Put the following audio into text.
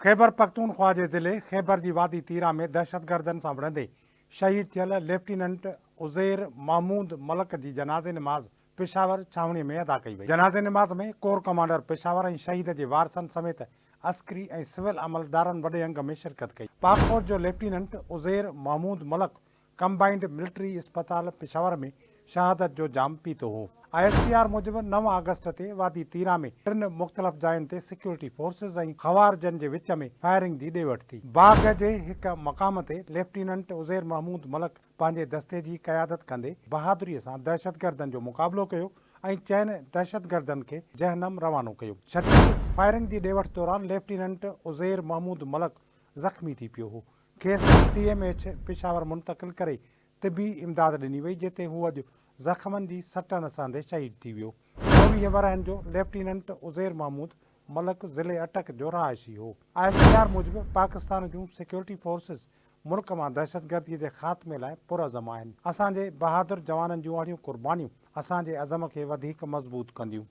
خيبرپختونخوا جي ضلعي خيبر جي وادي تيرا ۾ دهشتگردن سان وڙهندي شهيد ٿيل ليفٽيننٽ عزير محمود ملڪ جي جنازي نماز پشاور ڇانوڻي ۾ ادا ڪئي وئي. جنازي نماز ۾ ڪور ڪمانڊر پشاور ۽ شهيد جي وارثن سميت عسڪري ۽ سول عملدارن وڏي انگ ۾ شرڪت ڪئي. پاڪ فوج جو lieutenant Uzair Mahmood Malik combined military اسپتال پشاور ۾ شهادت جو جام پيتو هو. I S P R موجب نو آگسٽ تي وادي تيرا ۾ ٽن مختلف جاين تي سيڪيورٽي فورسز ۽ خوارجن جي وچ ۾ فائرنگ جي ڏي وٺ ٿي. باغ جي هڪ مقام تي ليفٽيننٽ عزير محمود ملڪ پنهنجي دستي جي قيادت ڪندي بهادري سان دهشتگردن جو مقابلو ڪيو ۽ چئن دهشتگردن کي جهنم روانو ڪيو. شديد فائرنگ جي ڏي وٺ دوران ليفٽيننٽ عزير محمود ملڪ زخمي ٿي پيو هو. کيس سي ايم ايڇ پشاور منتقل ڪري طبي امداد ڏني وئي جتي هو اڄ زخمن جي سٽ نه سهندي شهيد ٿي ويو. 24 ورهين جو ليفٽيننٽ عزير محمود ملڪ ضلعي اٽڪ جو رهائشي هو. I S P R موجب پاڪستان جون سيڪيورٽي فورسز ملڪ مان دهشتگردي جي خاتمي لاء پرعزم آهن، اسان جي بهادر جوانن جون اهڙيون قربانيون اسان جي عزم کي وڌيڪ مضبوط ڪنديون.